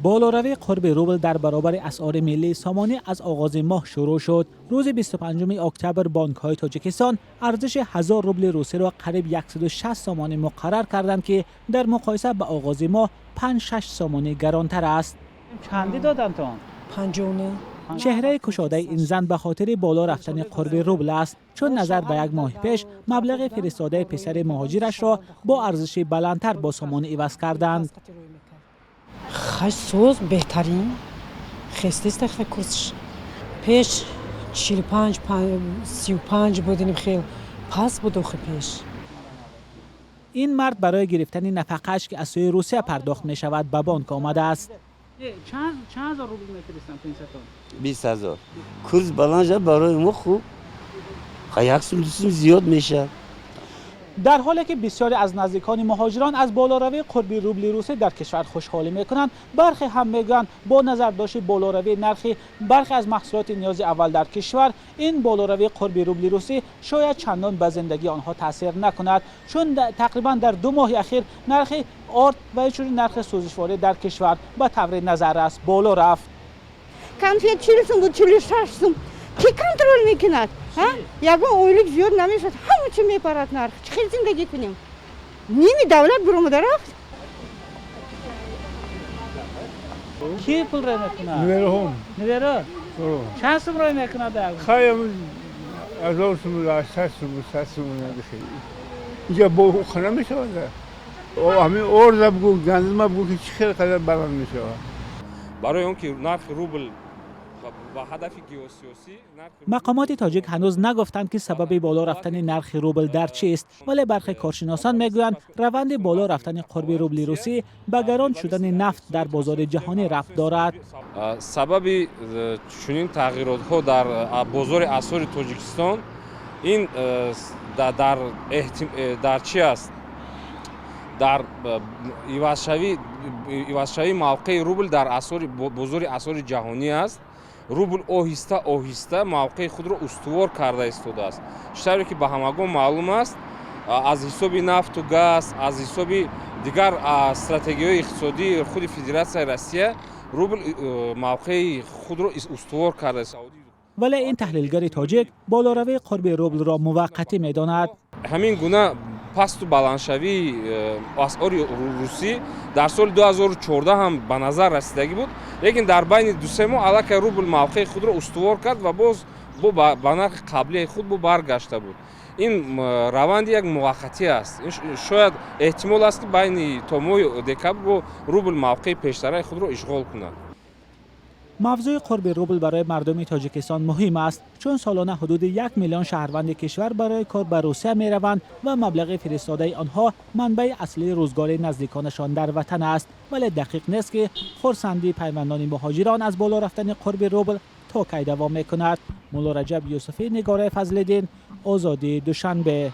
Болоравии қурби рубл дар баробари асъори миллии сомонӣ аз оғози моҳ шурӯъ шуд. Рӯзи 25 октябр бонкҳои Тоҷикистон арзиши 1000 рубли русиро қариб 160 сомонӣ муқаррар карданд, ки дар муқоиса ба оғози моҳ 5-6 сомонӣ гаронтар аст. Чандӣ додантон? 59. Чеҳраи кушодаи ин зан ба хотири боло рафтани қурби рубл аст, чун назар ба як моҳи пеш маблағи фиристодаи писари муҳоҷирашро бо арзиши баландтар бо сомонӣ иваз карданд. Хай, соз, беҳтарин хестеста. Хай, курсш пеш 45, 35 будиним, хел пас буд охи пеш. Ин мард барои гирифтани нафақааш, ки аз сӯи Русия пардохт мешавад, ба бонк омадааст. Чанд ҳазор рубл мефиристам пенсиятон? 20 000. Курс баланд шад, барои мо хуб, як сум, 2 сум зиёд мешавад. Дар ҳоле ки бисёре аз наздикони муҳоҷирон аз болоравии қурби рубли русӣ дар кишвар хушҳолӣ мекунанд, бархе ҳам мегӯянд, бо назардошти болоравии нархи бархе аз маҳсулоти ниёзи аввал дар кишвар, ин болоравии қурби рубли русӣ шояд чандон ба зиндагии онҳо таъсир накунад, чун тақрибан дар 2 моҳи ахир нархи орд ва инчунин нархи сӯзишворӣ дар кишвар ба таври назаррас боло рафт. Конфет 40 сум буд, 46 сум. Кӣ контроль мекунад? Ягон ойлик зиёд намешавад, ҳама чи мепарад нарх. Чӣ хел зиндагӣ кунем? Ними давлат буромада рафт. Кӣ пул рой мекунад? Набераҳом. Набера чанд сум рой мекунад? Хай, 1000 сум, 800 сум, 100 сум. Инҷа бо хона мешавад. Ҳамин орда бугӯ, гандума бугӯ, ки чӣ хел қадар баланд мешавад. Барои он ки нархи рубл ба ҳадафи геосиёсӣ. Мақомоти тоҷик ҳанӯз нагуфтанд, ки сабаби боло рафтани нархи рубл дар чист, вале бархе коршиносон мегӯянд, раванди боло рафтани қурби рубли русӣ ба гарон шудани нафт дар бозори ҷаҳонӣ рабт дорад. Сабаби чунин тағйиротҳо дар бозори асъори Тоҷикистон ин дар чи аст? Дар ивазшавии мавқеи рубл дар бозори асъори ҷаҳонӣ аст. Рубл оҳиста оҳиста мавқеи худро устувор карда истодааст. Чӣ тавре ки ба ҳамагон маълум аст, аз ҳисоби нафту газ, аз ҳисоби дигар стратегияҳои иқтисодии худи Федератсияи Россия рубл мавқеи худро устувор кардааст. Вале ин таҳлилгари тоҷик болоравии қурби рублро муваққатӣ медонад. Ҳамин гуна пасту баландшавии асъори русӣ дар соли 2014 ҳам ба назар расидагӣ буд, лекин дар байни 2-се моҳ аллакай рубл мавқеи худро устувор кард ва боз ба нархи қаблияи худ бо баргашта буд. Ин раванди як муваққатӣ аст. Шояд, эҳтимол аст, ки байни то моҳи декабр бо рубл мавқеи пештараи худро ишғол кунад. Мавзӯи қурби рубл барои мардуми Тоҷикистон муҳим аст, чун солона ҳудуди 1 миллион шаҳрванди кишвар барои кор ба Русия мераванд ва маблағи фиристодаи онҳо манбаи аслии рӯзгори наздиконашон дар ватан аст. Вале дақиқ нест, ки хурсандии пайвандони муҳоҷирон аз боло рафтани қурби рубл то кай давом мекунад. Мулло Раҷаб Юсуфӣ, Нигораи Фазлиддин, Озодӣ, Душанбе.